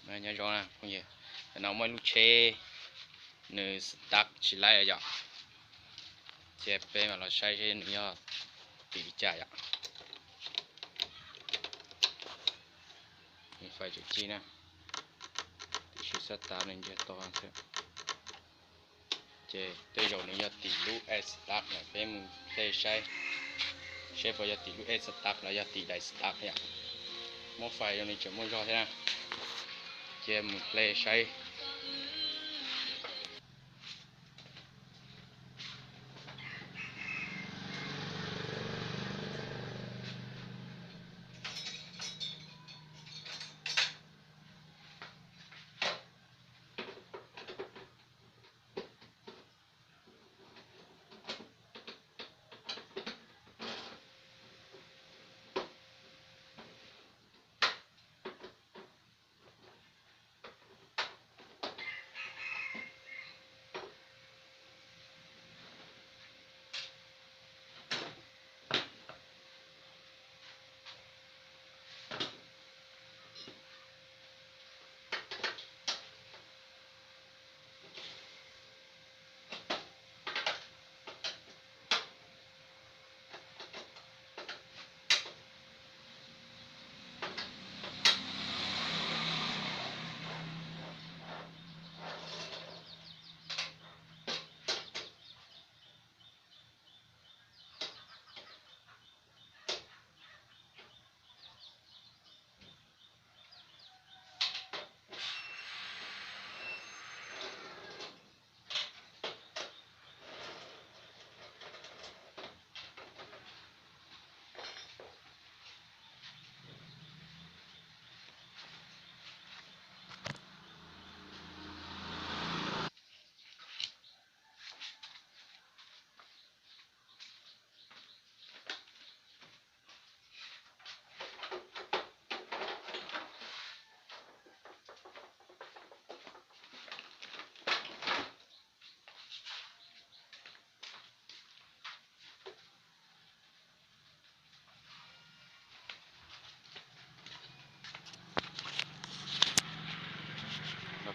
Nyob zoo na phooj ywg, no muaj ib lub tsheb nws start tsis laib yom, ces peb mam los saib seb nws yog tim li cas yom. Fais tseem ci na, tiam sis xab tav nws ntsiag to xwb. Ces tej zaum nws yog tim lub e start na, peb mus hle saib seb puas yog tim lub e start los yog tim daim start yom. Muab fais rau nws tseem muaj zog thiab na, cia mus hle saib.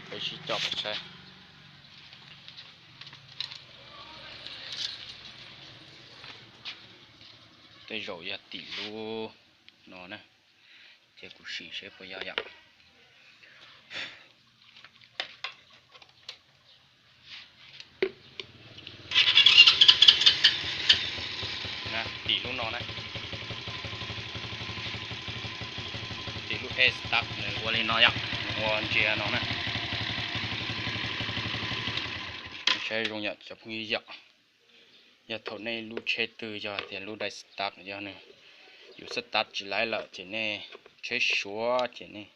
Peb sib coj peb saib. Tej zaum yog tim lub no na, ces kuv sim seb puas yog yom. Tim lub no na, tim lub e start nws ua li no yom, nws ua ntsia no na. Saib zoo yom cov phooj ywg yom. Yog thaum nej lub tsheb twg yog tias lub daim start yog nws yus start tsis laib lawm ces nej tsheb Suav ces nej,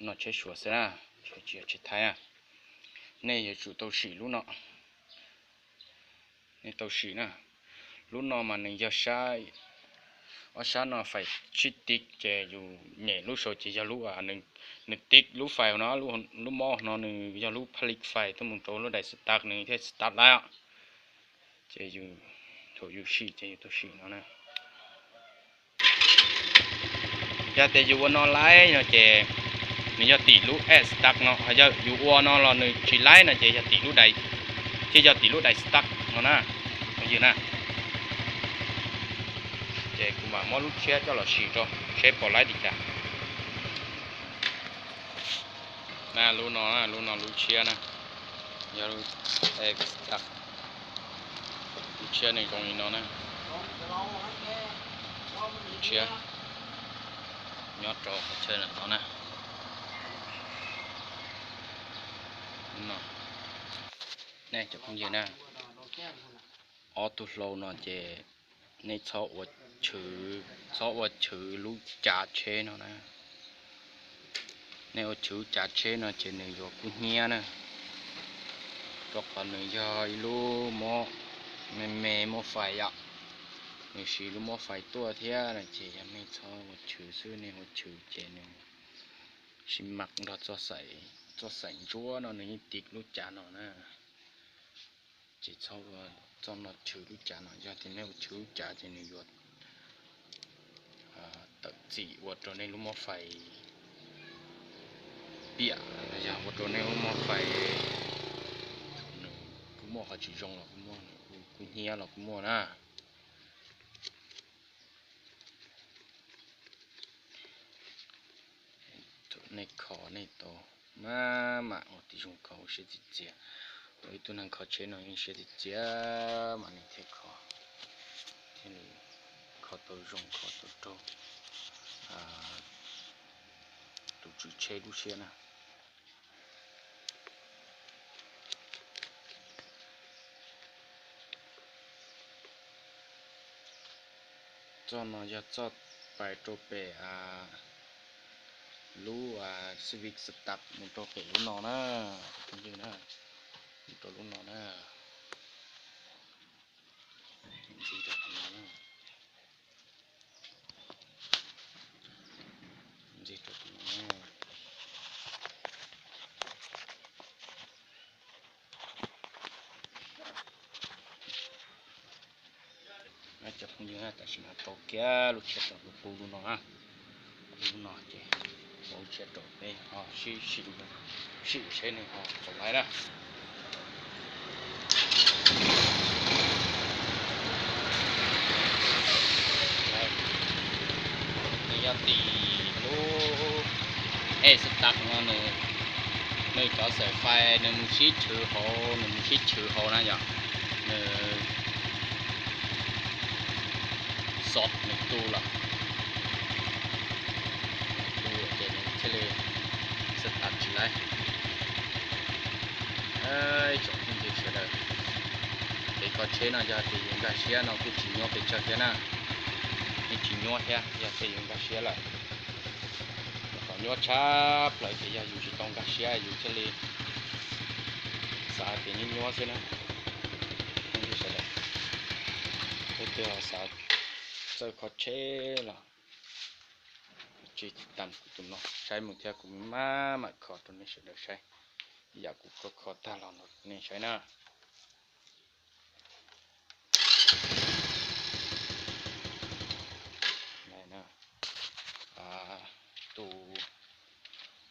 no tsheb Suav xwb na, tsis yog tsheb Thaib na. Nej yuav tsum tau sim lub no. Nej tau sim na. Lub no mas nws yog sab, ob sab no fais sib tiv ces yus nyem lub saud ces yog lub, nws tiv lub fais no, lub mob no nws yog lub pha li fais tuaj mus rau lub daim start nws thiaj start laib. Ces yus, thaum yus sim ces yus tau sim no na. Yog tias yus ua no laib no ces nws yog tim lub e start no, yog yus ua no los nws tsis laib no ces yog tim lub daim, thiaj yog tim lub daim start no na, phooj ywg na. Ces kuv mam muab lub tshiab coj los sim rau seb puas laib li cas. Na lub no, lub no lub tshiab na, yog lub e start. Lub tshiab nws zoo li no na. Lub tshiab nyob rau qhov chaw no na. Nej cov phooj ywg na, ob tug hlau no ces nej txhob ua chwv, txhob ua chwv lub cav tsheb no na. Nej ua chwv lub cav tsheb no ces nws yuav kub hnyiab na, rau qhov nws yog ib lub mob me me mob fais yom. Nws siv lub mob fais tuaj thiab no ces yog nej txhob ua chwv xwb, nej ua chwv ces nws sib mam nrog txoj xaim ntsuab no nws yeej tiv lub cav no na. Ces txhob ua txoj no chwv lub cav no, yog tias nej ua chwv lub cav ces nws yuav tawm txim ua rau nej lub mob fais Piam yog ua rau nej lub mos fais nws kuj muaj qhov tsis zoo los kuj muaj, kuj hnyiab los kuj muaj na. Nej kho nej tau maj mam ua tib zoo kho ua siab txias txias. Ua ib tug neeg kho tsheb no yeej siab txias txias mas nws thiaj kho, thiaj li kho tau zoo kho tau raug tus tswv tsheb lub siab na. Txoj no yog txoj pais rau pem lub Civic Start mus rau pem lub no na, tus phooj ywg na, mus rau lub no na. Ntxiv rau qhov no na. Ntxiv rau qhov no. Cov phooj ywg, tam sim no rau kiag lub tshiab rau pub lub no, lub no ces ua lub tshiab rau peb ho sib sim seb nws ho txaus laiv na. Nws yog tim lub e start no, nws cov xaim fais nws mus sib chwv hauv, nws mus sib chwv hauv na yom, nws xov nws tu lawm, tu lawm ces nws thiaj li start tsis laiv. Tsoom phooj ywg sawv daws, kev kho tsheb no yog tias yus nkag siab no kuj tsis nyuaj pes tsawg thiab na, yeej tsis nyuaj thiab yog tias yus nkag siab lawm. Qhov nyuaj tshaj plaws ces yog yus tsis tau nkag siab yus thiaj li xav tias nyuaj nyuaj xwb na. Phooj ywg sawv daws, leej twg xav txawj kho tsheb los tsis tas kuv tus no saib mus thiab, kuv maj mam kho rau nej sawv daws saib, yam kuv kho kho tag los nej saib na. Tus,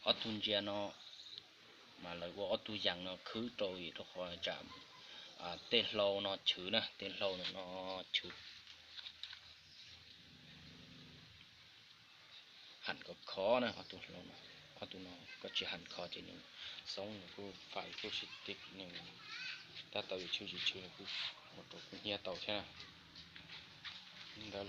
ob tug ntsia no mas lawv ua ob tug yas no khwb rau, rau qhov tsam tej hlau no chwv na, tej hlau no chwv. Ham khov khov na, ob tug no koj tsis ham khov ces nws xoob nws kuj fais kuj sib tib nws tab tom yuav tshwj tsis tshwj kuj ua rau kuj hnyiab tau thiab na. Ntawd